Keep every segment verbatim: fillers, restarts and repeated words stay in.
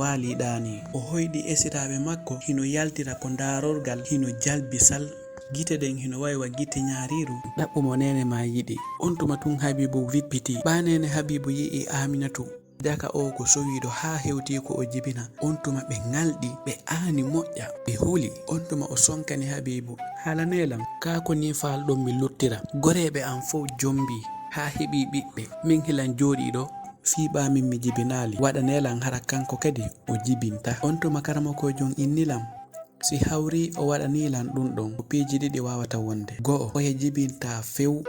Waali ɗaani. O hoyɗi esiraaɓe makko, hino yaltira ko ndaarorgal, hino jalbi sal. Gite ɗen hino wayi wa gite ñaariiru. Ɗaɓɓu mo neene maa yiɗi. On tuma tun Habiibu wippitii. Ɓaa neene Habiibu yi'i Aaminatu. Jaka oo ko sowiiɗo haa hewtii ko o jibina. On tuma ɓe ŋalɗi, ɓe aani moƴƴa, ɓe huli. On tuma o sonkani Habiibu. Haalanee lan. Kaa ko nii faalɗon mi luttira? Goreeɓe an fow jombii haa heɓii ɓiɓɓe. Min hilan jooɗii ɗoo. Fii ɓaa min mi jibinaali, waɗanee lan hara kanko kadi o jibinta. On tuma karamokoojo on inni lan, si hawrii o waɗanii lan ɗun ɗon, ko piiji ɗiɗi waawata wonde. Go'o, oya jibintaa few.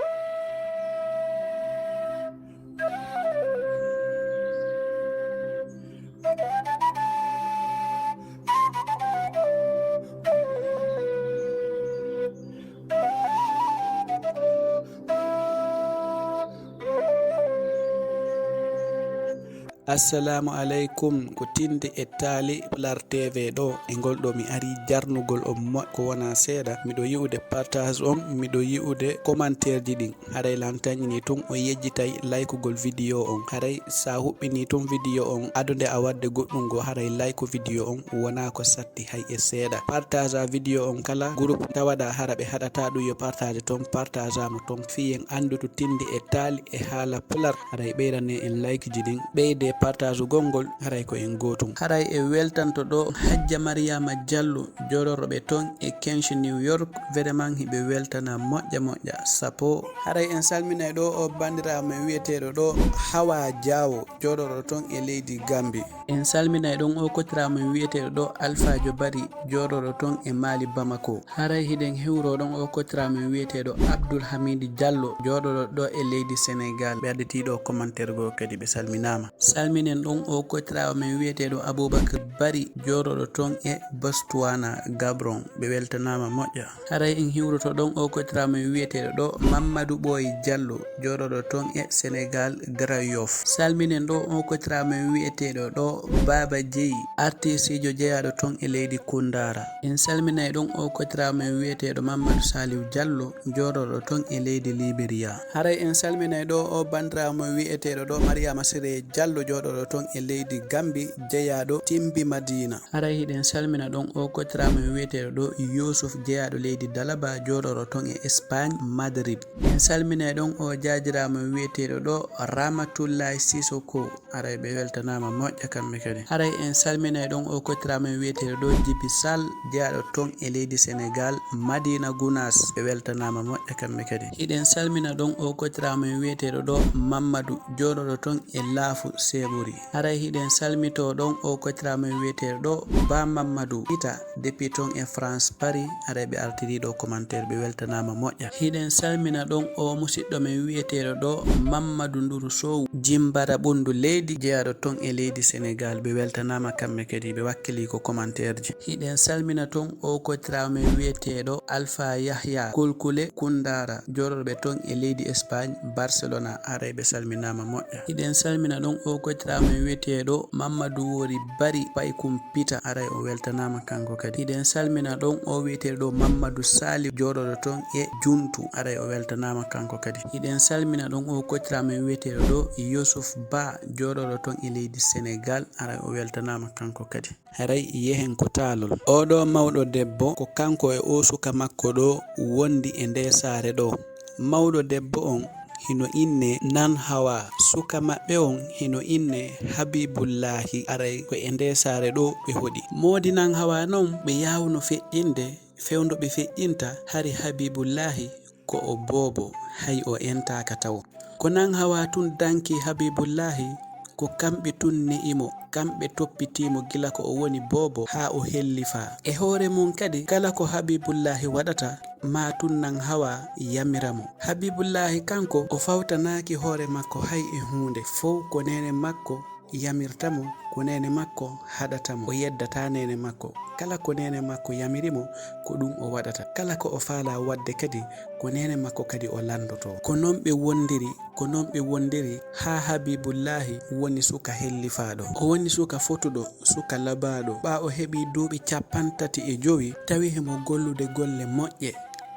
Assalaamu aleykum, ko Tinde e Taali Pulaar T V ɗoo. E ngol ɗoo mi arii jarnugol on moƴƴa ko wonaa seeɗa. Miɗo yi'ude partage on, miɗo yi'ude commentaire ji ɗin. Haray lan taƴinii tun o yejjitay laykugol video on. Haray sa huɓɓinii tun video on, ado nde a waɗde goɗɗun goo, haray layku video on wonaa ko satti hay e seeɗa. Partage video on kala groupe tawaɗaa hara ɓe haɗataa ɗun yo partage ton, partage mo ton fii en anndu to Tinde e Taali e haala Pulaar. Haray ɓeydanee en like ji ɗin, ɓeydee partage gol ngol, haray ko en gootun. Haray e weltanto ɗoo Hajja Mariama Jallo, jooɗorooɓe ton e Kenshi New York, vraiment hiɓe weltana moƴƴa moƴƴa, sapo. Haray en salminay ɗoo o banndiraawo men wi'eteeɗo ɗoo Hawa Jaawo, jooɗorooɗo ton e leydi Gambi. En salminay ɗon o kottiraawo men wi'eteeɗo ɗoo Alfaajo Bari, jooɗorooɗo ton e Mali Bamako. Haray hiɗen hiwroo ɗon o kottiraawo men wi'eteeɗo Abdul Hamidi Jallo, jooɗorooɗo ɗoo e leydi Senegal. Ɓe additii ɗoo commentaire goo kadi ɓe salminaama. Salminen ɗon o kottiraawo men wi'eteeɗo Abubakar Bari, jooɗorooɗo ton e Botswana, Gabon. Ɓe weltanaama moƴƴa. Haray en hiwroto ɗon o kottiraawo men wi'eteeɗo ɗoo Mammadu Ɓooyi Jallo, jooɗorooɗo ton e Senegal, Grand Yoff. Salminen ɗoo o kottiraawo men wi'eteeɗo ɗoo Baaba Jeyi, artistiijo jeyaaɗo ton e leydi Kundaara. En salminay ɗon o kottiraawo men wi'eteeɗo Mammadu Saliw Jallo, jooɗorooɗo ton e leydi Liberiya. Haray en salminay ɗoo o banndiraawo men wi'eteeɗo ɗoo Mariama Siree Jallo, jooɗorooɗo ton e leydi Gambi, jeyaaɗo Timbi Madiina. Haray hiɗen salmina ɗon o kottiraawo men wi'eteeɗo ɗoo Yuusuf, jeyaaɗo leydi Dalaba, jooɗorooɗo ton e Espagne, Madrid. En salminay ɗon o jaajiraawo men wi'eteeɗo ɗoo Ramatullahi Sisoko. Haray ɓe weltanaama moƴƴa kamɓe kadi. Haray en salminay ɗon o kottiraawo men wi'eteeɗo ɗoo Jibi Sall, jeyaaɗo ton e leydi Senegal, Madiina Gunaas. Ɓe weltanaama moƴƴa kamɓe kadi. Hiɗen salmina ɗon o kottiraawo men wi'eteeɗo ɗoo Mammadu, jooɗorooɗo ton e Laafu Seeburi. Haray hiɗen salmitoo ɗon o kottiraawo men wi'eteeɗo ɗoo Ba Mammadu Ita, depuis ton e France, Paris. Haray ɓe artirii ɗoo commentaire, ɓe weltanaama moƴƴa. Hiɗen salmina ɗon o musiɗɗo men wi'eteeɗo ɗoo Mammadu Nduru Sow, Jimbara Ɓunndu Leydi, jeyaaɗo ton e leydi Senegal. Ɓe weltanaama kamɓe kadi, ɓe wakkilii ko commentaire ji. Hiɗen salmina ton o kottiraawo men wi'eteeɗo Alfa Yahya Kulkule Kundara, jooɗorɓe ton e leydi Espagne, Barcelona. Haray ɓe salminaama moƴƴa. Hiɗen salmina ɗon o kottiraawo men wi'eteeɗo Mammadu Wori Bari Paykum Pita. Haray o weltanaama kanko kadi. Hiɗen salmina ɗon o wi'eteeɗo Mammadu Sali, jooɗorɗo ton e Juntu. Haray o weltanaama kanko kadi. Hiɗen salmina ɗon o kottiraawo men wi'eteeɗo ɗoo Yusuf Ba, jooɗorɗo ton e leydi Senegal. Haray o weltanaama kanko kadi. Haray yehen ko taalol. Oo ɗoo mawɗo debbo, ko kanko e oo suka makko ɗoo wondi e ndee saare ɗoo. Mawɗo debbo on hino innee Nan Hawa. Suka maɓɓe on hino innee Habibullaahi. Haray ko e ndee saare ɗoo ɓe hoɗi. Moodi Nan Hawa non ɓe yaawno feƴƴinde, fewndo ɓe feƴƴinta, hari Habibullaahi ko o boobo, hay o entaaka tawo. Ko Nan Hawa tun danki Habibullaahi, ko kamɓe tun ne'i mo, kamɓe toppitii mo gila ko o woni boobo haa o hellifaa. E hoore mun kadi, kala ko Habibullaahi waɗata, maa tun Nan Hawa yamira mo. Habibullaahi kanko, o fawtanaaki hoore makko hay e huunde, fow ko neene makko yamirta mo, ko neene makko haɗata mo, o yeddataa neene makko. Kala ko neene makko yamiri mo, ko ɗun o waɗata. Kala ko o faalaa waɗde kadi, ko neene makko kadi o lanndotoo. Ko non ɓe wonndiri, ko non ɓe wonndiri haa Habibullaahi woni suka hellifaaɗo. O woni suka fotuɗo, suka labaaɗo. Ɓaa o heɓii duuɓi cappanɗe tati e jowi, tawi himo gollude golle moƴƴe.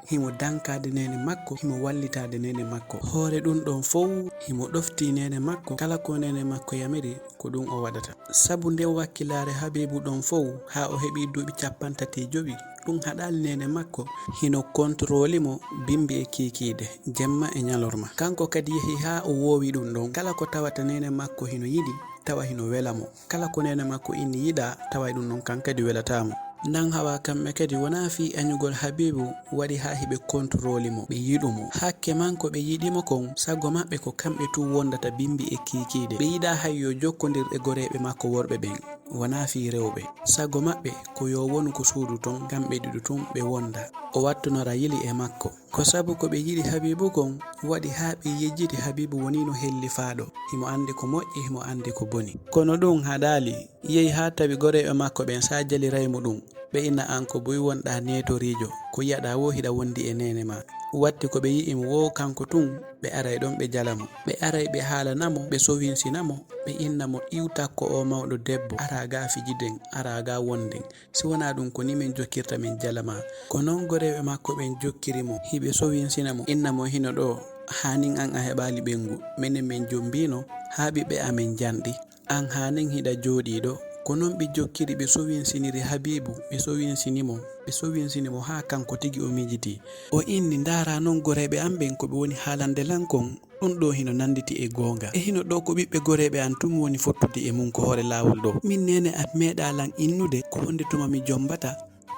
himo dankaade neene makko, himo wallitaade neene makko. Hoore ɗun ɗon fow, himo ɗoftii neene makko. Kala ko neene makko yamiri, ko ɗun o waɗata. Sabu nden wakkilaare Habiibu ɗon fow, haa o heɓii duuɓi cappanɗe tati e jowi, ɗun haɗaali neene makko hino kontoroli mo bimbi e kiikiiɗe, jemma e ɲalorma. Kanko kadi yehi haa o woowi ɗun ɗon. Kala ko tawata neene makko hino yiɗi, tawa hino wela mo. Kala ko neene makko inni yiɗaa, tawa e ɗun ɗon kan kadi welataa mo. Nan hawaa kamɓe kadi wonaa fii aɲugol Habiibu waɗi haa hiɓe kontoroli mo, ɓe yiɗu mo. Hakke man ko ɓe yiɗi mo kon, sago maɓɓe ko kamɓe tun wondata bimbi e kiikiiɗe. Ɓe yiɗaa hay yo jokkondir e goreeɓe makko worɓe ɓen, wonaa fii rewɓe. Sago maɓɓe ko yo wonu ko suudu ton, kamɓe ɗiɗo tun ɓe wonda. O wattunora yili e makko. Ko sabu ko ɓe yiɗi Habiibu kon waɗi haa ɓe yejjiti Habiibu woniino hellifaaɗo. Himo anndi ko moƴƴi, himo anndi ko boni. Kono ɗun haɗaali. Yehi haa tawi goreeɓe makko ɓen, sa jaliray mo ɗun, ɓe inna an ko buy wonɗaa neetoriijo, ko yi'aɗaa woo hiɗa wondi e neene maa. Watti ko ɓe yi'i mo woo kanko tun, ɓe aray ɗon ɓe jala mo. Ɓe aray ɓe haalana mo, ɓe sowinsina mo, ɓe inna mo iwtakko oo mawɗo debbo, araa gaa fijiden, araa gaa wonden. Si wonaa ɗun, ko nii men jokkirta men jala maa. Ko non goreeɓe makko ɓen jokkiri mo, hiɓe sowinsina mo, inna mo hino ɗoo, haanin an a heɓaali ɓeyngu, menen men jombiino, haa ɓiɓɓe amen janɗi. An haanin hiɗa jooɗii ɗoo. Ko non ɓe jokkiri, ɓe sowinsiniri Habiibu, ɓe sowinsini mo, ɓe sowinsini mo haa kanko tigi o miijitii. O inni, ndaaraa non goreeɓe an ɓen ko ɓe woni haalande lan kon. Ɗun ɗoo hino nanditi e goonga. E hino ɗoo ko ɓiɓɓe goreeɓe an tun woni fottude e mun ko hoore laawol ɗoo. Min neene an meeɗaa lan innude ko honde tuma mi jombata,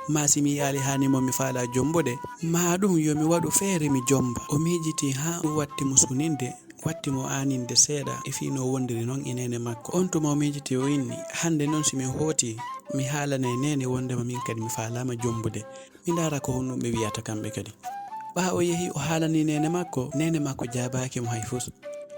maa si mi yi'aali haani mo mi faalaa jombude, maa ɗun yo mi waɗu feere mi jomba. O miijitii haa ɗun watti mo suninde, watti mo aaninde seeɗa e fii no o wondiri non e neene makko. On tuma o miijitii o inni, hande non si mi hootii, mi haalanay neene wondema min kadi mi faalaama jombude. Mi ndaara ko honɗun ɓe wi'ata kamɓe kadi. Ɓaa o yehi o haalanii neene makko, neene makko jaabaaki mo hay fus.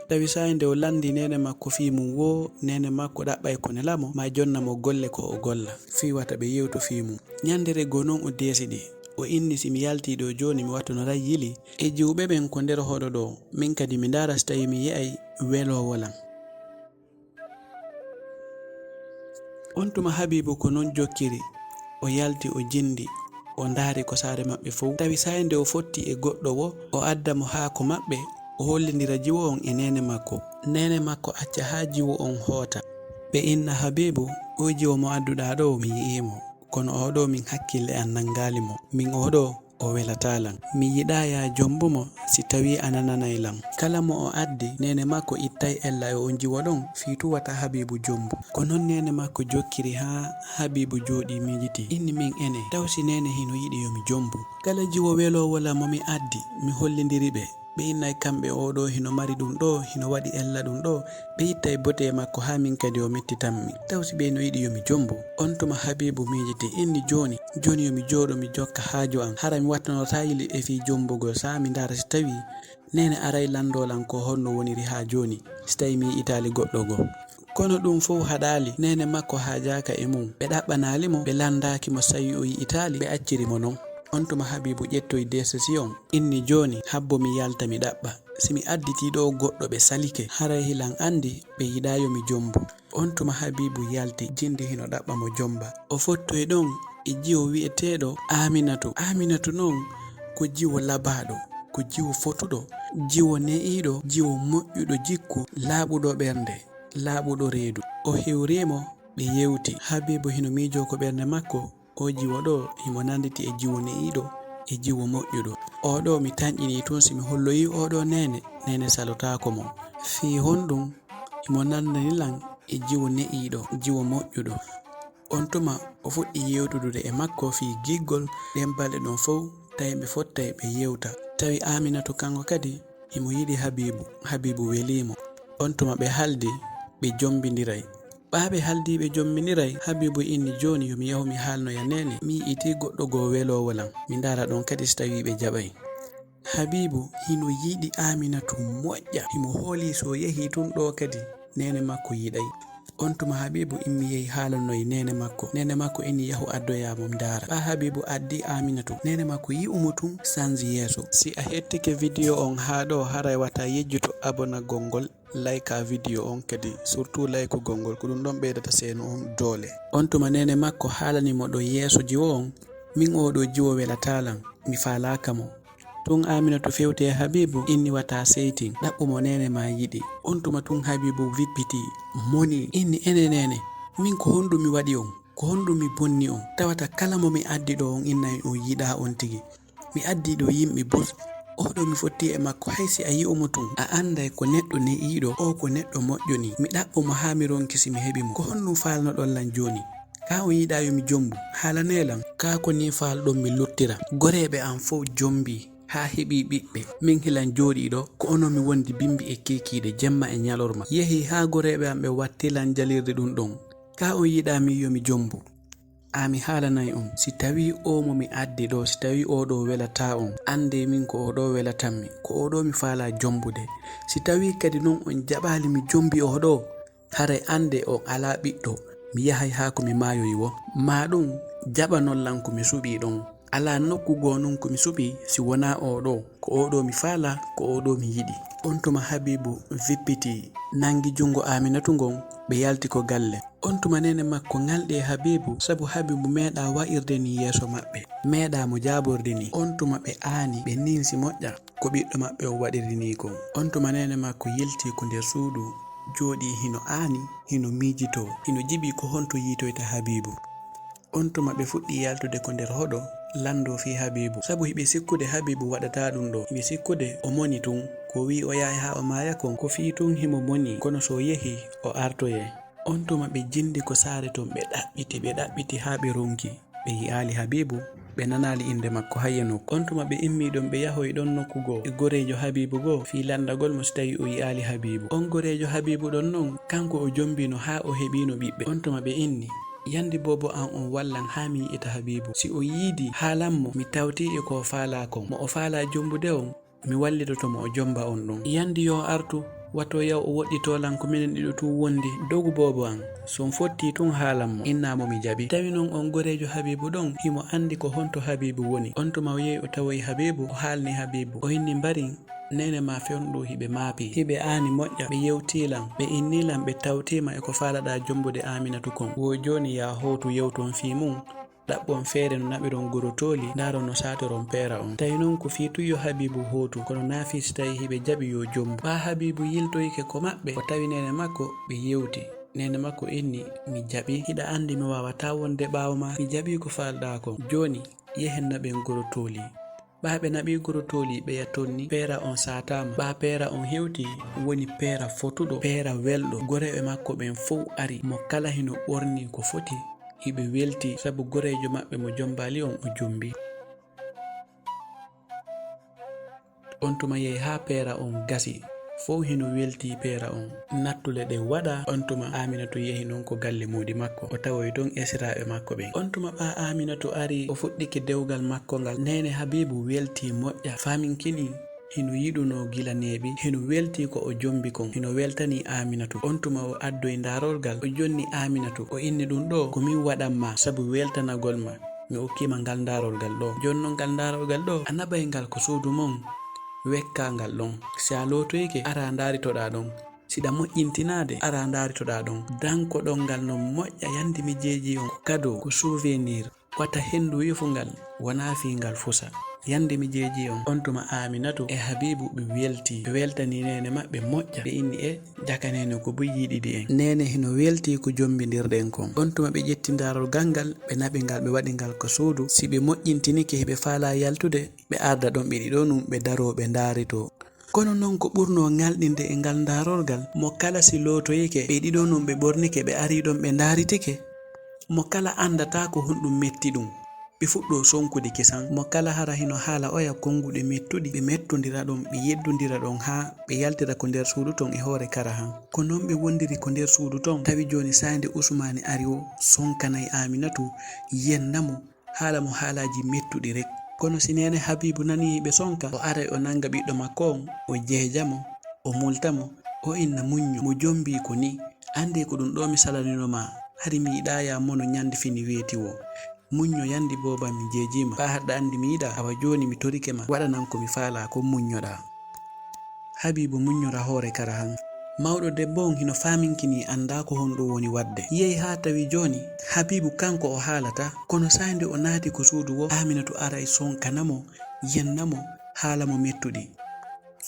Tawi saa'i nde o landii neene makko fii mun woo, neene makko ɗaɓɓay ko nela mo, maa jonna mo golle ko o golla, fii wata ɓe yewtu fii mun. Ɲandere goo non o deesidi, o inni, si mi yaltii ɗoo jooni, mi wattunoray yili e jiwɓe ɓen ko nder hoɗo ɗoo, min kadi mi ndaara si tawii mi yi'ay weloowo lan. On tuma Habiibu ko non jokkiri, o yalti, o jindi, o ndaari ko saare maɓɓe fow. Tawi saa'i nde o fotti e goɗɗo woo, o adda mo haa ko maɓɓe, o hollindira jiwo on e neene makko. Neene makko acca haa jiwo on hoota. Ɓe inna Habiibu, oo jiwo mo adduɗaa ɗoo, mi yi'ii mo. Kono oo ɗoo min hakkille an nangaali mo. Min oo ɗoo, o welataa lan. Mi yiɗaa yaa jombu mo si tawii ana nanay lan. Kala mo o addi, neene makko ittay ella e on jiwo ɗon, fii tun wata Habiibu jombu. Ko non neene makko jokkiri haa Habiibu jooɗii miijitii. Inni, min ene, taw si neene hino yiɗi yo mi jombu? Kala jiwo weloowo lan mo mi addi, mi hollindiri ɓe. Ɓe innay kamɓe oo ɗoo hino mari ɗun ɗoo, hino waɗi ella ɗun ɗoo. Ɓe ittay bote e makko haa min kadi o mettitan mi. Taw si ɓe no yiɗi yo mi jombu? On tuma Habiibu miijitii, inni, jooni, jooni yo mi jooɗo mi jokka haaju an. Hara mi wattanotaa yili e fii jombugol, sa mi ndaara si tawii neene aray landoo lan ko honno woniri haa jooni, si tawii mi yi'itaali goɗɗo goo. Kono ɗun fow haɗaali, neene makko haajaaka e mun. Ɓe ɗaɓɓanaali mo, ɓe landaaki mo, si tawii o yi'itaali, ɓe acciri mo non. On tuma Habiibu ƴettoyi desisiyon, inni, jooni, habbo mi yalta mi ɗaɓɓa. Si mi additii ɗoo goɗɗo ɓe salike, haray hilan andi ɓe yiɗaa yo mi jombu. On tuma Habiibu yalti, jindi hino ɗaɓɓa mo jomba. O fottoyi ɗon e jiwo wi'eteeɗo Aaminatu. Aaminatu non ko jiwo labaaɗo, ko jiwo fotuɗo, jiwo ne'iiɗo, jiwo moƴƴuɗo jikku, laaɓuɗo ɓernde, laaɓuɗo reedu. O hewrii mo, ɓe yewti. Habiibu hino miijoo ko ɓernde makko, oo jiwo ɗoo himo nanditi e jiwo ne'iiɗo e jiwo moƴƴuɗo. Oo ɗoo mi tanƴinii tun, si mi holloyii oo ɗoo neene, neene salotaako mo. Fii honɗun himo nandani lan e jiwo ne'iiɗo, jiwo moƴƴuɗo? On tuma o fuɗɗi yewtudude e makko fii giggol. Ɗen balɗe ɗon fow, tawi ɓe fottay ɓe yewta. Tawi Aaminatu kanko kadi himo yiɗi Habiibu, Habiibu welii mo. On tuma ɓe haldi, ɓe jombindiray. Ɓaa ɓe haldii ɓe jombindiray, Habiibu inni, jooni yo mi yahu mi haalnoya neene, mi yi'itii goɗɗo goo weloowo lan, mi ndaara ɗon kadi si tawii ɓe jaɓay. Habiibu hino yiɗi Aaminatu moƴƴa, himo hoolii si o yehii tun ɗoo kadi neene makko yiɗay. On tuma Habiibu immi yehi haalanoyi neene makko. Neene makko inni yahu addoyaa mo mi ndaara. Ɓaa Habiibu addii Aaminatu, neene makko yi'u mo tun sanji yeeso. Si a hettike video on haa ɗoo, haray wata yejjutu abonagol ngol, laykaa video on kadi, surtout laykugol ngol, ko ɗun ɗon ɓeydata seenu on doole. On tuma neene makko haalani mo ɗoo yeeso jiwo on, min oo ɗoo jiwo welataa lan, mi faalaaka mo. Tun Aminatu fewti e Habibu, inni: "Wata seytin, ɗaɓɓu mo neene ma yiɗi." On tuma tun Habibu wippitii, moni, inni: "Ene neene, min ko honɗum mi waɗi on? Ko honɗum mi bonni on? Tawata kala mo mi addi ɗo on innay on yiɗaa on tigi. Mi addi ɗo yimɓe bus. Oɗo mi fotti e makko, hay si a yi'u mo tun, a anday ko neɗɗo ne'iiɗo, o ko neɗɗo moƴƴo ni. Mi ɗaɓɓu mo haa mi ronki si mi heɓi mo. Ko honɗum faalnoɗon lan jooni? Kaa on yiɗaa yo mi jombu? Haalanee lan." Kaa ko nii faalɗon mi luttira? Goreeɓe an fow jombii haa heɓii ɓiɓɓe. Min hilan jooɗii ɗo, ko onon mi wondi bimbi e kiikiiɗe, jemma e ɲalorma. Yehii haa goreeɓe an ɓe watti lan jalirde ɗun ɗon. Kaa on yiɗaa min yo mi jombu? Aa mi haalanay on, si tawii oo mo mi addi ɗoo, si tawii oo ɗoo welataa on, anndee min ko oo ɗoo welatammi, ko oo ɗoo mi faalaa jombude. Si tawii kadi non on jaɓaali mi jombi oo ɗoo, haray anndee on alaa ɓiɗɗo, mi yahay haa ko mi maayoyi woo. Maa ɗun jaɓanon lan ko mi suɓii ɗon. Alaa nokku goo non ko mi suɓii si wonaa oo ɗoo. Ko oo ɗoo mi faalaa, ko oo ɗoo mi yiɗi. On tuma Habibu wippitii, nangi junngo Aminatu ngon, ɓe yalti ko galle. On tuma neene makko ŋalɗi e Habibu, sabu Habibu meeɗaa wa'irde nii yeeso maɓɓe. Meeɗaa mo jaaborde nii. On tuma ɓe aani, ɓe ninsi moƴƴa ko ɓiɗɗo maɓɓe on waɗiri nii kon. On tuma neene makko yilti ko nder suudu, jooɗii hino aani, hino miijitoo, hino jiɓii ko honto yiitoyta Habibu. On tuma ɓe fuɗɗii yaltude ko nder hoɗo, lanndoo fii Habibu. Sabu hiɓe sikkude Habibu waɗataa ɗun ɗoo. Hiɓe sikkude o moni tun. Ko o wi'i o yahay haa o maaya kon, ko fii tun himo moni, kono si o yehii, o artoyay. On tuma ɓe jindi ko saare ton, ɓe ɗaɓɓiti, ɓe ɗaɓɓiti haa ɓe ronki. Ɓe yi'aali Habibu, ɓe nanaali innde makko hayye nokku. On tuma ɓe immii ɗon, ɓe yahoyi ɗon nokku goo e goreejo Habibu goo fii lanndagol mo si tawii o yi'aali Habibu. On goreejo Habibu ɗon non, kanko o jombiino haa o heɓiino ɓiɓɓe. On tuma ɓe inni, yandi boobo an on wallan haa mi yi'ita Habibu. Si o yiidii, haalan mo mi tawtii e ko o faalaa kon. Mo o faalaa jombude on, mi wallitoto mo o jomba on ɗon. Yandi yo o artu, wato yaw o woɗɗitoo lan ko minen ɗiɗo tun wondi. Dogu boobo an, si on fottii tun haalan mo. Innaa mo mi jaɓi. Tawi non on goreejo Habibu ɗon, himo anndi ko honto Habibu woni. On tuma o yehi o tawoyi Habibu, o haalni Habibu. O inni mbarin, neene maa fewndo hiɓe maapii. Hiɓe aani moƴƴa, ɓe yewtii lan, ɓe innii lan ɓe tawtii ma e ko faalaɗaa jombude Aminatu kon. Wo jooni yaa hootu yewton fii mun. Ɗaɓɓon feere no naɓiron gorotooli, ndaaron no saatoron peera on. Tawi non ko fii tun yo Habibu hootu, kono naa fii si tawii hiɓe jaɓi yo jombu. Ɓaa Habibu yiltoyike ko maɓɓe, o tawi neene makko, ɓe yewti. Neene makko inni, mi jaɓi, hiɗa anndi mi waawataa wonde ɓaawo maa, mi jaɓii ko faalɗaa kon. Jooni, yehen naɓen gorotooli. Ɓaa ɓe naɓii gorotooli, ɓeya tonni, peera on saataama. Ɓaa peera on hewti, woni peera fotuɗo, peera welɗo. Goreeɓe makko ɓen fow ari, mo kala hino ɓornii ko foti. Hiɓe weltii, sabu goreejo maɓɓe mo jombaali on, o jombii. On tuma yehi haa peera on gasi. Fow hino weltii peera on. Nattule ɗen waɗaa, on tuma Aminatu yehi non ko galle moodi makko. O tawoyi ton esiraaɓe makko ɓen. On tuma ɓaa Aminatu ari, o fuɗɗike dewgal makko ngal. Neene Habibu weltii moƴƴa, faminkinii hino yiɗunoo gila neeɓi, hino weltii ko o jombi kon, hino weltanii Aminatu. On tuma o addoyi ndaarorgal, o jonni Aminatu, o inni ɗun ɗoo, ko min waɗan maa sabu weltanagol ma. Mi okkii ma ngal ndaarorgal ɗoo. Jooni non ngal ndaarorgal ɗoo, a naɓay ngal ko suudu mon, wekkaa ngal ɗon. Si a lootoyike, araa ndaaritoɗaa ɗon. Si ɗa moƴƴintinaade, araa ndaaritoɗaa ɗon. Danko ɗon ngal no moƴƴa, yandi mi jeejii on. Ko kado, ko souvenir. Wata henndu wifu ngal, wonaa fii ngal fusa. Yandi mi jeejii on. On tuma Aminatu e Habibu ɓe weltii. Ɓe weltanii neene maɓɓe moƴƴa. Ɓe inni e jaka neene ko buy yiɗidi en. Neene hino weltii ko jombindirɗen kon. On tuma ɓe ƴetti ndaarorgal ngal, ɓe naɓi ngal, ɓe waɗi ngal ko suudu. Si ɓe moƴƴintinike, hiɓe faalaa yaltude, ɓe arda ɗon ɓe ɗiɗo nun, ɓe daroo, ɓe ndaaritoo. Kono non ko ɓurnoo ŋalɗinde e ngal ndaarorgal, mo kala si lootoyike, ɓe ɗiɗo nun ɓe ɓornike, ɓe arii ɗon, ɓe ndaaritike. Mo kala andataa ko honɗum metti ɗum. Ɓe fuɗɗoo sonkude kisan. Mo kala hara hino haala oya konnguɗi mettuɗi, ɓe mettondira ɗon, ɓe yeddondira ɗon haa ɓe yaltira ko nder suudu ton e hoore kara han. Ko non ɓe wondiri ko nder suudu ton, tawi jooni saay nde Usmaani ari o sonkanay Aaminatu, yenna mo, haala mo haalaaji mettuɗi rek. Kono si neene Habiibu nanii ɓe sonka, o aray o nanga ɓiɗɗo makko on, o jeeja mo, o multa mo, o inna muñño, mo jombii ko nii. Anndee ko ɗum ɗoo mi salanino maa, hari mi yiɗaa yaa mono ñande fini weeti woo. Muñño yandi booba mi jeejii ma, faa haɗɗa anndi mi yiɗaa, awa jooni mi torike ma, waɗanan ko mi faalaa kon muññoɗaa. Habiibu muññora hoore kara han. Mawɗo debbo on hino faaminkinii anndaa ko honɗum woni waɗde. Yehi haa tawi jooni Habiibu kanko o haalataa, kono saay nde o naati ko suudu woo, Aaminatu aray sonkana mo, yenna mo, haala mo mettuɗi.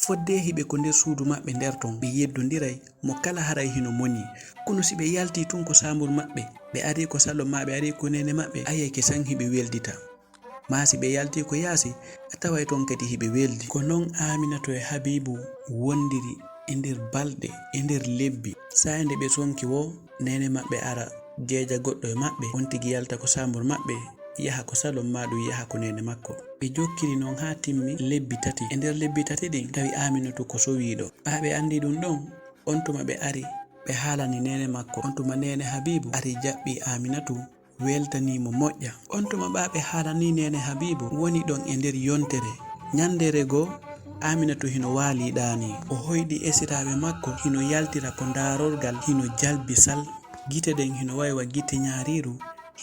Fodde hiɓe ko nder suudu maɓɓe nder ton, ɓe yeddondiray mo kala haray hino moni. Kono si ɓe yalti tun ko saambur maɓɓe, ɓe ari ko salon maa ɓe ari ko neene maɓɓe, ayay ke san hiɓe weldita. Maa si ɓe yalti ko yaasi, a taway ton kadi hiɓe weldi. Ko non Aminatu e Habibu wondiri e nder balɗe, e nder lebbi. Saa'i nde ɓe sonki woo, neene maɓɓe ara jeeja goɗɗo e maɓɓe, on tigi yalta ko saambur maɓɓe, yaha ko salon maa ɗum yaha ko neene makko. Ɓe jokkiri non haa timmi lebbi tati. E nder lebbi tati ɗin, tawi Aminatu ko sowiiɗo. Ɓaa ɓe anndi ɗum ɗon, on tuma ɓe ari, ɓe haalani neene makko. On tuma neene Habibu ari jaɓɓi Aminatu, weltanii mo moƴƴa. On tuma ɓaa ɓe haalanii neene Habibu woni ɗon e nder yontere. Ɲanndere goo, Aminatu hino waalii ɗaanii. O hoyɗi esiraaɓe makko, hino yaltira ko ndaarorgal, hino jalbi sal. Gite ɗen hino wa'i wa gite ɲaariiru,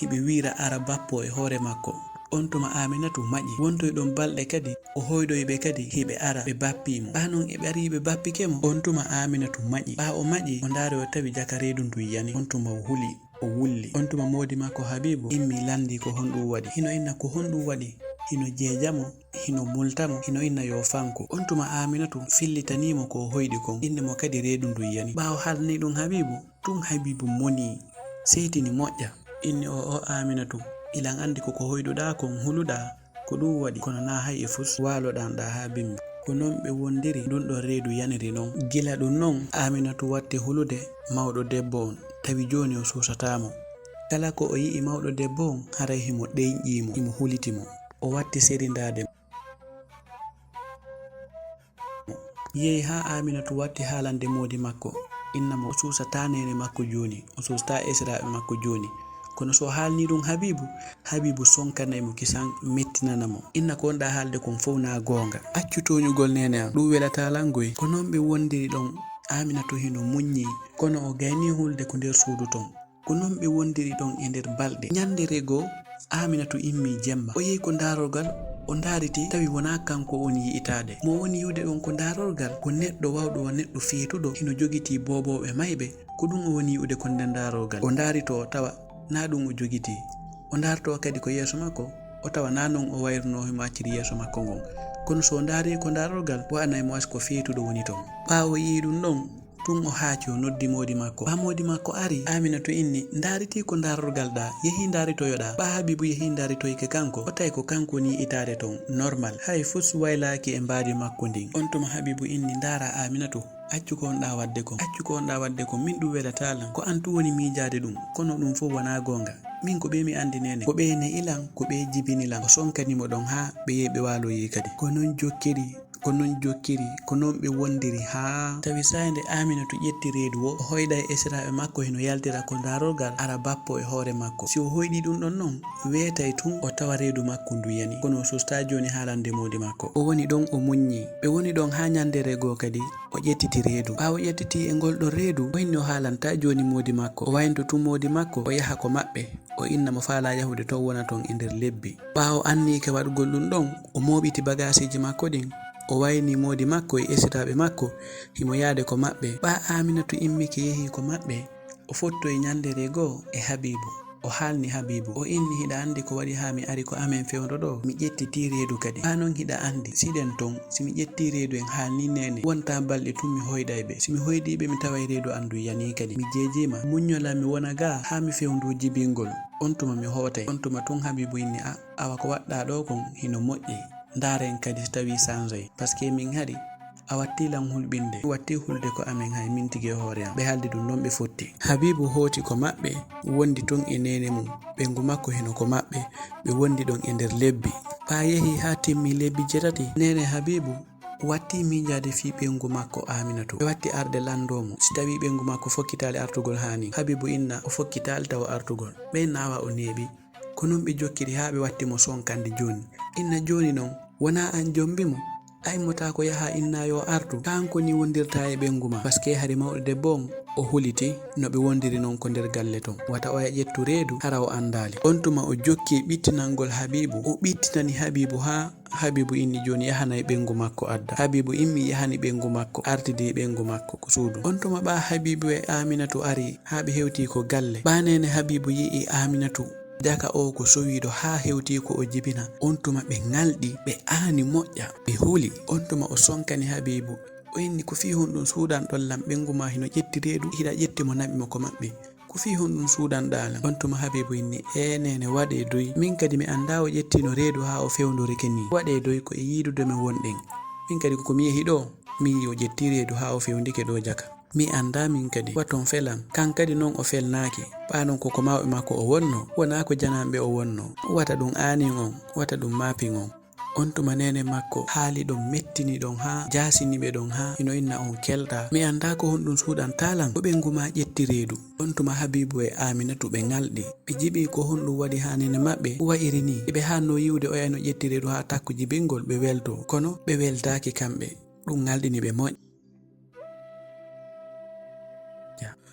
hiɓe wiira ara bappo e hoore makko. On tuma Aminatu maƴi. Wontoy ɗon balɗe kadi, o hoyɗoyi ɓe kadi, hiɓe ara, ɓe bappii mo. Ɓaa non e ɓe ari ɓe bappike mo. On tuma Aminatu maƴi. Ɓaa o maƴi, o ndaari o tawi jaka reedu ndun yani. On tuma o huli, o wulli. On tuma moodi makko Habibu immi lanndii ko honɗum waɗi. Hino inna ko honɗum waɗi, hino jeeja mo, hino multa mo, hino inna yo fanku. On tuma Aminatu fillitanii mo ko o hoyɗi kon, inni mo kadi reedu ndun yani. Ɓaawo haalanii ɗum Habibu, tun Habibu monii, seytini moƴƴa. Inni o, o Aminatu, ilan anndi ko ko hoyɗuɗaa kon huluɗaa, ko ɗum waɗi, kono naa hay e fus waaloɗanɗaa haa bimbi. Ko non ɓe wondiri, ndun ɗon reedu yaniri non. Gila ɗum non, Aminatu watti hulude mawɗo debbo on, tawi jooni o suusataa mo. Kala ko o yi'i mawɗo debbo on, haray himo ɗenƴii mo, himo huliti mo. O watti serindaade mo. Yehi haa Aminatu watti haalande moodi makko, inna mo o suusataa neene makko jooni, o suusataa esiraaɓe makko jooni. Kono so o haalnii ɗum Habibu, Habibu sonkanay mo kisan, mettinana mo. Inna ko wonɗaa haalde kon fow naa goonga. Accu tooɲugol neene an, ɗum welataa lan goy. Ko non ɓe wondiri ɗon, Aminatu hino muɲɲi, kono o gaynii hulde ko nder suudu ton. Ko non ɓe wondiri ɗon e nder balɗe. Ɲanndere goo, Aminatu immii jemma. O yehi ko ndaarorgal, o ndaariti, tawi wonaa kanko woni yi'itaade. Mo woni yi'ude ɗon ko ndaarorgal, ko neɗɗo wawɗo wa neɗɗo feetuɗo, hino jogitii boobooɓe mayɓe. Ko ɗum o woni yi'ude ko nder ndaarorgal. O ndaarito, o tawa naa ɗum o jogitii. O ndaartoo kadi ko yeeso makko, o tawa naa non o wayrunoo himo acciri yeeso makko ngon. Kono so o ndaari ko ndaarorgal, wa'anay mo as ko feetuɗo woni ton. Ɓaawo yi'i ɗum ɗon, tun o haaci, o noddi moodi makko. Ɓaa moodi makko ari, Aminatu inni, ndaaritii ko ndaarorgal ɗaa, yehii ndaaritoyoɗaa. Ɓaa Habibu yehii ndaaritoyike kanko, o tawi ko kanko woni yi'itaade ton, normal. Hay fus waylaaki e mbaadi makko ndin. On tuma Habibu inni, ndaara Aminatu, accu ko wonɗaa waɗde kon. Accu ko wonɗaa waɗde kon, min ɗum welataa lan. Ko an tun woni miijaade ɗum, kono ɗum fow wonaa goonga. Min ko ɓee mi anndi neene. Ko ɓee ne'i lan, ko ɓee jibini lan. O sonkani mo ɗon haa ɓe yehi ɓe waaloyi kadi. Ko non jokkiri. Ko non jokkiri, ko non ɓe wondiri haa tawi saa'i nde Aminatu ƴetti reedu woo, o hoyɗa e esiraaɓe makko hino yaltira ko ndaarorgal ara bappo e hoore makko. Si o hoyɗii ɗum ɗon non, weetay tun o tawa reedu makko ndu yani. Kono o suustaa jooni haalande moodi makko. O woni ɗon o muɲɲi. Ɓe woni ɗon haa ɲanndere goo kadi o ƴettiti reedu. Ɓaawo ƴettiti e ngol ɗon reedu, o inni o haalantaa jooni moodi makko. O waynto tun moodi makko, o yaha ko maɓɓe. O inna mo faalaa yahude ton wona ton e nder lebbi. Ɓaawo anniike waɗugol ɗum ɗon, o mooɓiti bagaasiiji makko ɗin. O wayni moodi makko e esiraaɓe makko, himo yaade ko maɓɓe. Ɓaa Aminatu immike yehi ko maɓɓe, o fottoyi ɲanndere goo e Habibu. O haalni Habibu, o inni, hiɗa anndi ko waɗi haa mi ari ko amen fewndo ɗoo? Mi ƴettitii reedu kadi. Ɓaa non hiɗa anndi, si ɗen ton, si mi ƴettii reedu en haalni neene, wontaa balɗe tun mi hoyɗay ɓe. Si mi hoyɗii ɓe, mi taway reedu an ndu yanii kadi. Mi jeejii ma, muɲɲolan mi wona gaa haa mi fewndoo jibingol. On tuma mi hootay. On tuma tun Habibu inni, a, awa ko waɗɗaa ɗoo kon hino moƴƴi. Ndaaren kadi si tawii sanjay. Parce que min hari, a wattii lan hulɓinde. Mi wattii hulde ko amen hay min tigi e hoore am. Ɓe haaldi ɗum ɗon ɓe fotti. Habibu hooti ko maɓɓe, wondi tun e neene mum. Ɓeyngu makko hino ko maɓɓe. Ɓe wondi ɗon e nder lebbi. Ɓaa yehi haa timmi lebbi jeetati. Neene Habibu wattii miijaade fii ɓeyngu makko Aminatu. Ɓe watti arde lanndoo mo. Si tawii ɓeyngu makko fokkitaali artugol haa nii. Habibu inna o fokkitaali tawa artugol. Ɓe inna awa o neeɓi. Ko non ɓe jokkiri haa ɓe watti mo sonkande jooni. Inna jooni non, wonaa an jombi mo? A immotaako yahaa inna yo artu. Kanko nii wondirtaa e ɓeyngu maa. Parce que hari mawɗo debbo on, o huliti no ɓe wondiri non ko nder galle ton. Wata oya ƴettu reedu, hara o anndaali. On tuma o jokki ɓittinangol Habibu. O ɓittinani Habibu haa Habibu inni jooni yahanay ɓeyngu makko adda. Habibu immi yahani ɓeyngu makko, artidi ɓeyngu makko ko suudu. On tuma ɓaa Habibu e Aminatu ari haa ɓe hewti ko galle. Ɓaa neene Habibu yi'i Aminatu Jaka o ko sowiiɗo haa hewti ko o jibina. On tuma ɓe ŋalɗi, ɓe aani moƴƴa, ɓe huli. On tuma o sonkani Habiibu. O inni, "Ko fii honɗun suuɗanɗon lan? Ɓengu maa hino ƴetti reedu, hiɗa ƴetti mo naɓi mo ko maɓɓi. Ko fii honɗun suuɗanɗaa lan?" On tuma Habiibu inni, "Ee neene, waɗee doy. Min kadi mi anndaa o ƴettiino reedu haa o fewndorike nii. Waɗee doy, ko e yiidude men wonɗen. Min kadi ko ko mi yehi ɗoo, mi yi'i o ƴetti reedu haa o fewndike ɗoo jaka. Mi anndaa min kadi, wa ton felan." Kan kadi non o felnaaki. Ɓaa non ko ko mawɓe makko o wonno, wonaa ko jananɓe o wonno. Wata ɗun aanin on, wata ɗun maapin on. On tuma neene makko haali ɗon, mettini ɗon haa, jaasini ɓe ɗon haa, hino inna on kelɗaa. Mi anndaa ko honɗun suuɗantaa lan, ko ɓengu maa ƴetti reedu. On tuma Habiibu e Aaminatu ɓe ŋalɗi. Ɓe jiɓii ko honɗun waɗi haa neene maɓɓe wa'iri nii. Hiɓe haannoo yi'ude oya no ƴetti reedu haa takku jibingol ɓe weltoo. Kono ɓe weltaaki kamɓe. Ɗun ŋalɗini ɓe moƴƴa.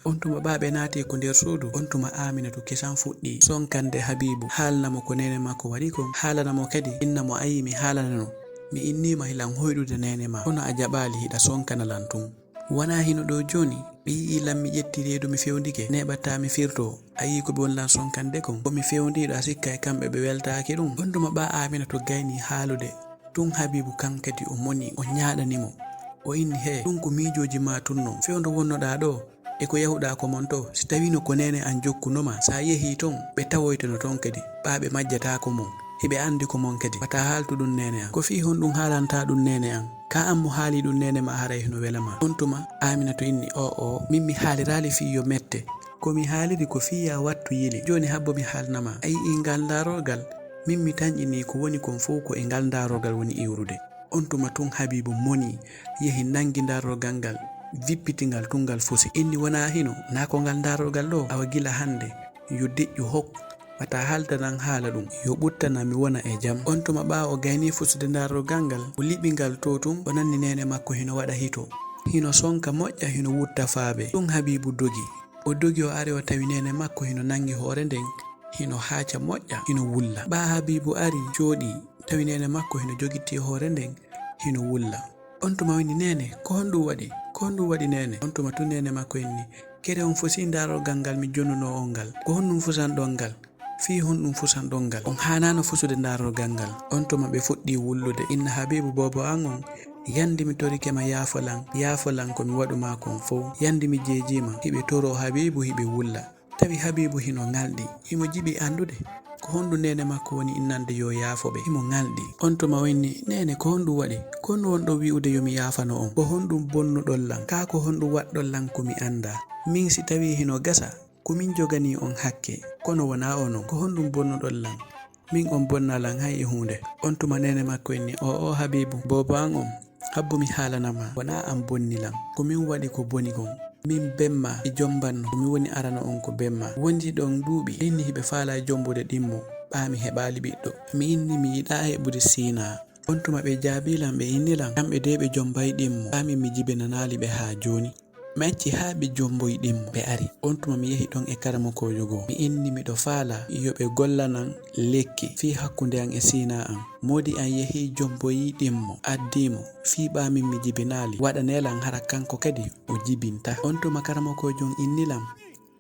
On tuma ɓaa ɓe naati ko nder suudu, on tuma Aaminatu kesan fuɗɗii sonkande Habiibu, haalna mo ko neene makko waɗi kon, haalana mo kadi, inna mo, "Ayi, mi haalanano, mi inniima hilan hoyɗude neene maa, kono a jaɓaali, hiɗa sonkana lan tun. Wanaa hino ɗoo jooni, ɓe yi'ii lan mi ƴetti reedu mi fewndike, neeɓataa mi firtoo, a yi'ii ko ɓe woni lan sonkande kon, ko mi fewndiiɗo, a sikka e kamɓe ɓe weltaaki ɗun?" On tuma ɓaa Aaminatu gaynii haalude. Tun Habiibu kan kadi o moni, o ñaaɗani mo. O inni, "Hee, ɗun ko miijooji maa tun non. Fewndo wonnoɗaa ɗoo e ko yahuɗaa ko mon too? Si tawiino ko neene an jokkuno ma, si a yehii ton, ɓe tawoytono ton kadi, ɓaa ɓe majjataako mon. Hiɓe anndi ko mon kadi. Wata haaltu ɗun neene an. Ko fii honɗun haalantaa ɗun neene an? Kaa an mo haalii ɗun neene maa haray hino wela ma?" On tuma Aaminatu inni, "Oo, oo, min mi haaliraali fii yo mette. Ko mi haaliri ko fii yaa wattu yili. Jooni habbo mi haalna ma. A yi'ii ngal ndaarorgal? Min mi tanƴinii ko woni kon fow ko e ngal ndaarorgal woni iwrude." On tuma tun Habiibu moni, yehi nangi ndaarorgal ngal, vippiti ngal tun ngal fusi. Inni, "Wonaa hino, naa ko ngal ndaarorgal ɗoo? Awa gila hande, yo deƴƴu hok, wata haaltanan haala ɗun, yo ɓuttanan mi wona e jam." On tuma ɓaawo o gaynii fusude ndaarorgal ngal, o liɓi ngal too tun, o nanni neene makko hino waɗa hito. Hino sonka moƴƴa, hino wutta faabe. Tun Habiibu dogi. O dogi o ari o tawi neene makko hino nangi hoore nden, hino haaca moƴƴa, hino wulla. Ɓaa Habiibu ari jooɗii, tawi neene makko hino jogitii hoore nden, hino wulla. On tuma o inni, "Neene, ko honɗun waɗi? Ko honɗun waɗi neene?" On tuma tun neene makko inni, "Kere on fusii ndaarorgal ngal mi jonnunoo on ngal. Ko honɗun fusanɗon ngal? Fii honɗun fusanɗon ngal? On haanaano fusude ndaarorgal ngal." On tuma ɓe fuɗɗii wullude. Inna Habiibu boobo an on, "Yandi mi torike ma yaafo lan, yaafo lan ko mi waɗu maa kon fow. Yandi mi jeejii ma." Hiɓe toroo Habiibu, hiɓe wulla. Tawi Habiibu hino ŋalɗi, himo jiɓi anndude ko honɗun neene makko woni innande yo yaafo ɓe. Himo ŋalɗi. On tuma o inni, "Neene, ko honɗun waɗi? Ko honɗun wonɗon wi'ude yo mi yaafano on? Ko honɗun bonnuɗon lan? Kaa ko honɗun waɗɗon lan ko mi anndaa? Min si tawii hino gasa, ko min joganii on hakke, kono wonaa onon. Ko honɗun bonnuɗon lan? Min on bonnaa lan hay e huunde." On tuma neene makko inni, "Oo, oo, Habiibu, boobo an on, habbo mi haalana ma, wonaa an bonni lan. Ko min waɗi ko boni kon. Min bemma e jombanno, ko mi woni arano on ko bemma. Wondiiɗon duuɓi, inni hiɓe faalaa jombude ɗimmo, ɓaa mi heɓaali ɓiɗɗo. Mi inni mi yiɗaa heɓude siinaa." On tuma ɓe jaabii lan, ɓe inni lan, kamɓe dee ɓe jombay ɗimmo, ɓaa min mi jibinanaali ɓe haa jooni. Mi acci haa ɓe jomboyi ɗimmo, ɓe ari. On tuma mi yehi ɗon e karamokoojo goo. Mi inni miɗo faalaa yo ɓe gollanan lekki fii hakkunde an e siinaa an. Moodi an yehi jomboyi ɗimmo, addii mo, fii ɓaa min mi jibinaali, waɗanee lan hara kanko kadi o jibinta. On tuma karamokoojo on inni lan,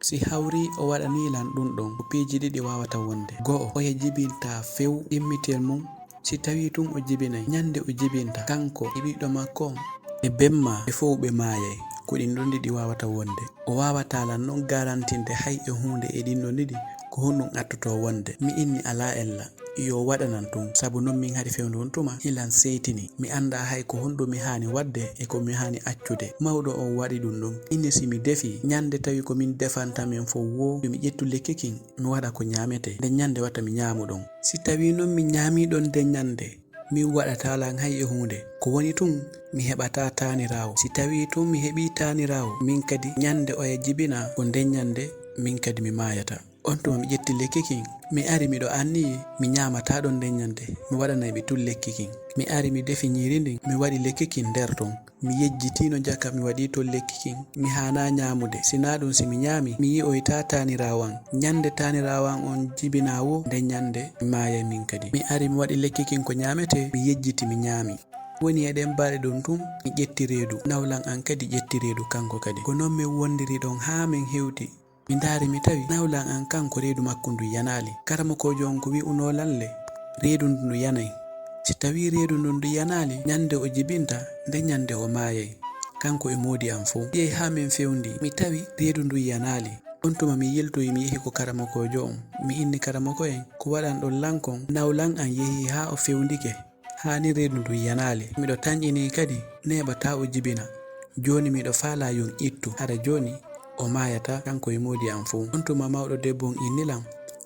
si hawrii o waɗanii lan ɗun ɗon, ko piiji ɗiɗi waawata wonde. Go'o, oya jibintaa few ɗimmitel mun. Si tawii tun o jibinay, ñande o jibinta, kanko e ɓiɗɗo makko on, e bemma, ɓe fow ɓe maayay. Ko ɗin ɗon ɗiɗi waawata wonde. O waawataa lan non garantinde hay e huunde e ɗin ɗon ɗiɗi, ko honɗun attotoo wonde. Mi inni alaa ella, yo waɗanan tun, sabu non min hari fewndo on tuma, hilan seytini. Mi anndaa hay ko honɗun mi haani waɗde e ko mi haani accude. Mawɗo on waɗi ɗun ɗon. Inni si mi defii, ñande tawi ko min defanta men fow woo, yo mi ƴettu lekki kin, mi waɗa ko ñaametee. Nden ñande wata mi ñaamu ɗon. Si tawii non mi ñaamii ɗon nden ñande, min waɗataa lan hay e huunde. Ko woni tun, mi heɓataa taaniraawo. Si tawii tun mi heɓii taaniraawo, min kadi ñande oya jibinaa, ko nden ñande min kadi mi maayata. On tuma mi ƴetti lekki kin, mi ari miɗo anniyii mi ñaamataa ɗon nden ñande, mi waɗanay ɓe tun lekki kin. Mi ari mi defi ñiiri ndin, mi waɗi lekki kin nder ton. Mi yejjitiino jaka, mi waɗii ton lekki kin. Mi haanaa ñaamude. Si naa ɗun, si mi ñaami, mi yi'oytaa taaniraawo an. Ñande taaniraawo an on jibinaa woo, nden ñande mi maayay min kadi. Mi ari mi waɗi lekki kin ko ñaametee, mi yejjiti mi ñaami. Woni e ɗen balɗe ɗon tun, mi ƴetti reedu. Nawlan an kadi ƴetti reedu kanko kadi. Ko non min wondiri ɗon haa min hewti. Mi ndaari mi tawi nawlan an kan ko reedu makko ndu yanaali. Karamokoojo on ko wi'unoo lan le, reedu ndu ndu yanay. Si tawii reedu ndun ndu yanaali, ñande o jibinta, nden ñande o maayay. Kanko e moodi an fow. Ƴeey haa men fewndii, mi tawi reedu ndun yanaali. On tuma mi yiltoyi mi yehi ko karamokoojo on. Mi inni karamoko en, ko waɗanɗon lan kon, nawlan an yehi haa o fewndike. Haa ni reedu ndun yanaali. Miɗo tanƴinii kadi, neeɓa taa o jibina. Jooni miɗo faalaa yon ittu. Hara jooni o maayataa, kanko e moodi an fow. On tuma mawɗo debbo on inni lan,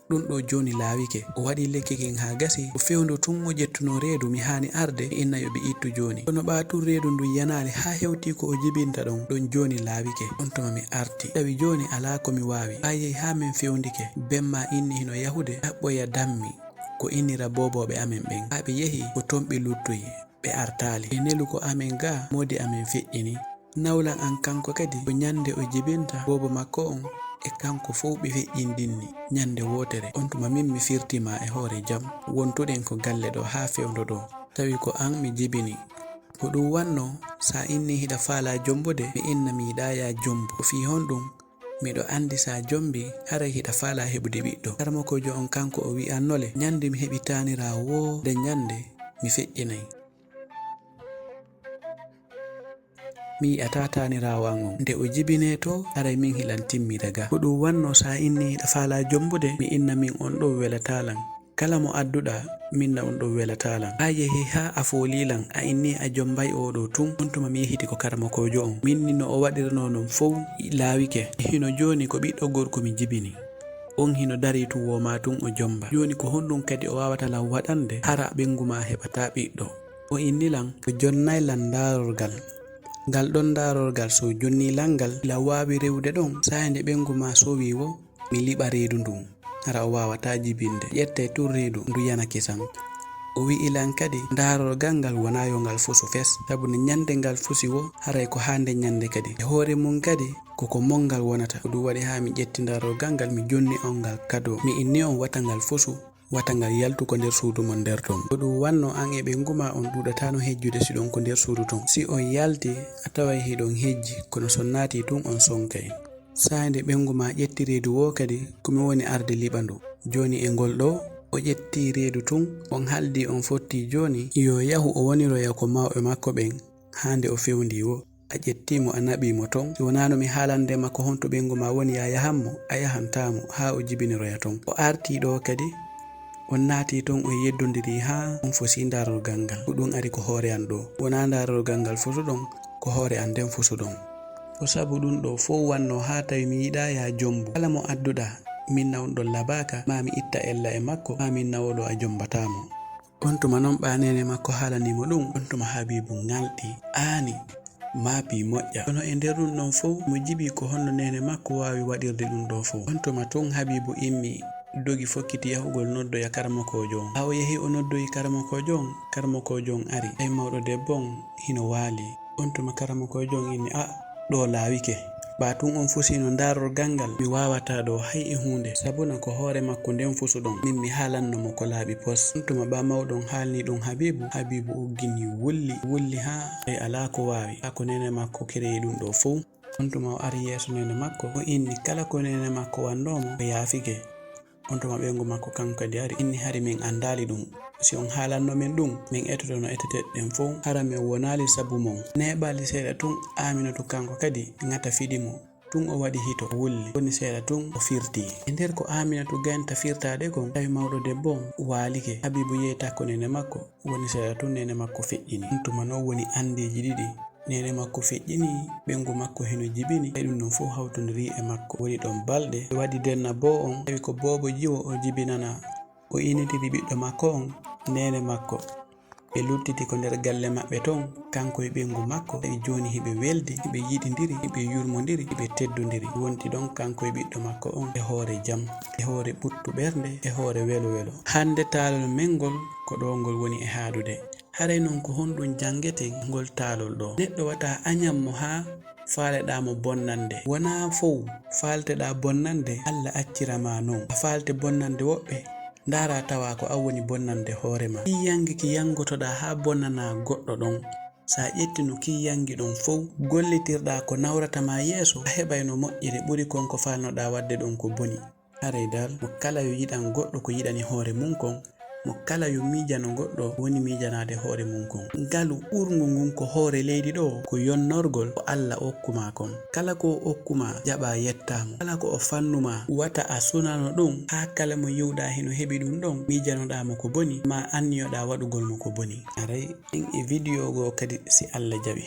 ɗun ɗoo jooni laawike. O waɗii lekki kin haa gasi, o fewndo tun o ƴettunoo reedu mi haani arde, mi inna yo ɓe ittu jooni. Kono ɓaa tun reedu ndun yanaali haa hewtii ko o jibinta ɗon, ɗon jooni laawike. On tuma mi arti. Tawi jooni alaa ko mi waawi. Ɓaa yehi haa men fewndike. Ben maa inni hino yahude, ɗaɓɓoya dammi. Ko innira boobooɓe amen ɓen. Haa ɓe yehi, ko ton ɓe luttoyi. Ɓe artaali. E neluko amen gaa, moodi amen feƴƴini. Nawlan an kanko kadi, ko ñande o jibinta boobo makko on e kanko fow ɓe feƴƴindinni ñande wootere. On tuma min mi firti ma e hoore jam. Wontuɗen ko galle ɗoo haa fewndo ɗoo. Tawi ko an mi jibini. Ko ɗun wannoo, sa inni hiɗa faalaa jombude, mi inna mi yiɗaa yaa jombu. Ko fii honɗun? Miɗo anndi sa jombii, haray hiɗa faalaa heɓude ɓiɗɗo. Karamokoojo on kanko o wi'anno le, ñande mi heɓi taaniraawo woo, nden ñande mi feƴƴinay. Mi yi'ataa taaniraawo an on. Nde o jibinee too, haray min hilan timmida ga. Ko ɗun wannoo sa inni hiɗa faalaa jombude, mi inna min on ɗoo welataa lan. Kala mo adduɗaa, min na on ɗoo welataa lan. A yehi haa a foolii lan, a inni a jombay oo ɗoo tun, on tuma mi yehiti ko karamokoojo on. Min ni no o waɗirnoo non fow laawike. Hino jooni ko ɓiɗɗo gorko mi jibini. On hino darii tun woo maa tun o jomba. Jooni ko honɗun kadi o waawata lan waɗande hara ɓengu maa heɓataa ɓiɗɗo? O inni lan, o jonnay lan ndaarorgal. Ngal ɗon ndaarorgal, si o jonnii lan ngal, hila waawi rewude ɗon, saa'i nde ɓengu maa sowii woo, mi liɓa reedu ndun. Hara o waawataa jibinde. Ƴettay tun reedu ndu yana kisan. O wi'i lan kadi, ndaarorgal ngal wonaa yo ngal fusu fes, sabu nde ñande ngal fusi woo, haray ko haa nden ñande kadi. E hoore mun kadi, ko ko mon ngal wonata. Ko ɗun waɗi haa mi ƴetti ndaarorgal ngal, mi jonni on ngal kadoo. Mi inni on wata ngal fusu, wata ngal yaltu ko nder suudu mon nder ton. Ko ɗun wannoo an e ɓengu maa on ɗuuɗataano hejjude si ɗon ko nder suudu ton. Si on yaltii, a taway hiɗon hejji, kono si on naatii tun on sonkay. Saa'i nde ɓengu maa ƴetti reedu woo kadi, ko mi woni arde liɓa ndu. Jooni e ngol ɗoo, o ƴettii reedu tun, on haldii on fottii jooni, yo yahu o woniroya ko mawɓe makko ɓen, haa nde o fewndii woo. A ƴettii mo, a naɓii mo ton. Si wonaano mi haalande ma ko honto ɓengu maa woni, yaa yahan mo, a yahantaa mo, haa o jibiniroya ton. O artii ɗoo kadi, on naatii ton, on yeddondirii haa on fosii ndaarorgal ngal. Ko ɗun ari ko hoore an ɗoo. Wonaa ndaarorgal ngal fosuɗon, ko hoore an nden fosuɗon. Ko sabu ɗun ɗoo fow wannoo haa tawi mi yiɗaa yaa jombu. Kala mo adduɗaa, min na on ɗon labaaka, maa mi itta ella e makko, maa min na oo ɗoo a jombataa mo. On tuma non ɓaa neene makko haalanii mo ɗun, on tuma Habiibu ŋalɗi, aani, maapi moƴƴa. Kono e nder ɗun ɗon fow, mo jiɓii ko honno neene makko waawi waɗirde ɗun ɗoo fow. On tuma tun Habiibu immii, dogi fokkiti yahugol noddoya karamokoojo on. Ɓaawo yahi o noddoyi karamokoojo on, karamokoojo on ari, tawi mawɗo debbo on hino waalii. On tuma karamokoojo on inni, a, ɗoo laawike. Ɓaa tun on fusiino ndaarorgal ngal, mi waawataa ɗoo hay e huunde, sabuna ko hoore makko nden fusuɗon, min mi haalanno mo ko laaɓi pos. On tuma ɓaa mawɗo on haalnii ɗun Habiibu, Habiibu uggini wulli, wulli haa tawi alaa ko waawi, haa ko neene makko kereyi ɗun ɗoo fow. On tuma o ari yeeso neene makko, o inni kala ko neene makko wannoo mo, o yaafike. On tuma ɓeyngu makko kanko kadi ari, inni hari min anndaali ɗun. Si on haalanno min ɗun, min etoto no eteteɗen fow, hara min wonaali sabu mon. Neeɓaali seeɗa tun, Aaminatu kanko kadi ŋata fiɗi mo. Tun o waɗi hito, o wulli. Woni seeɗa tun, o firti. E nder ko Aaminatu ganta firtaade kon, tawi mawɗo debbo on waalike. Habiibu yehi takko neene makko, woni seeɗa tun neene makko feƴƴini. On tuma non woni anndeeji ɗiɗi. Neene makko feƴƴini, ɓeyngu makko hino jibini, tawi ɗun ɗon fow hawtondirii e makko. Woni ɗon balɗe, ɓe waɗi denna boo on, tawi ko boobo jiwo o jibinanaa. O initiri ɓiɗɗo makko on, neene makko. Ɓe luttiti ko nder galle maɓɓe ton, kanko e ɓeyngu makko, tawi jooni hiɓe weldi, hiɓe yiɗindiri, hiɓe yurmondiri, hiɓe teddondiri. Wonti ɗon kanko e ɓiɗɗo makko on e hoore jam, e hoore ɓuttu ɓernde, e hoore welo welo. Hannde taalol men ngol, ko ɗoo ngol woni e haaɗude. Haray non ko honɗun janngeten ngol taalol ɗoo? Neɗɗo wata a añan mo haa faaleɗaa mo bonnande. Wonaa fow faalteɗaa bonnande, Alla accira ma non. A faalte bonnande woɓɓe, ndaaraa tawaa ko an woni bonnande hoore maa. Fii yannge ki yanngotoɗaa haa bonnanaa goɗɗo ɗon, So a ƴetti no kiiyangi ɗon fow, gollitirɗaa ko nawrata ma yeeso, a heɓayno moƴƴere ɓuri kon ko faalnoɗaa waɗde ɗon ko boni. Haray dal, mo kala yo yiɗan goɗɗo ko yiɗani hoore mun kon, mo kala yo miijano goɗɗo woni miijanaade hoore mun kon. Ngalu ɓurngu ngun ko hoore leydi ɗoo, ko yonnorgol ko Alla okku ma kon. Kala ko o okku ma, jaɓaa yettaa mo. Kala ko o fannu ma, wata a sunano ɗum, haa kala mo yi'uɗaa hino heɓi ɗum ɗon, miijanoɗaa mo ko boni, maa anniyoɗaa waɗugol mo ko boni. Haray en e video goo kadi, si Alla jaɓi.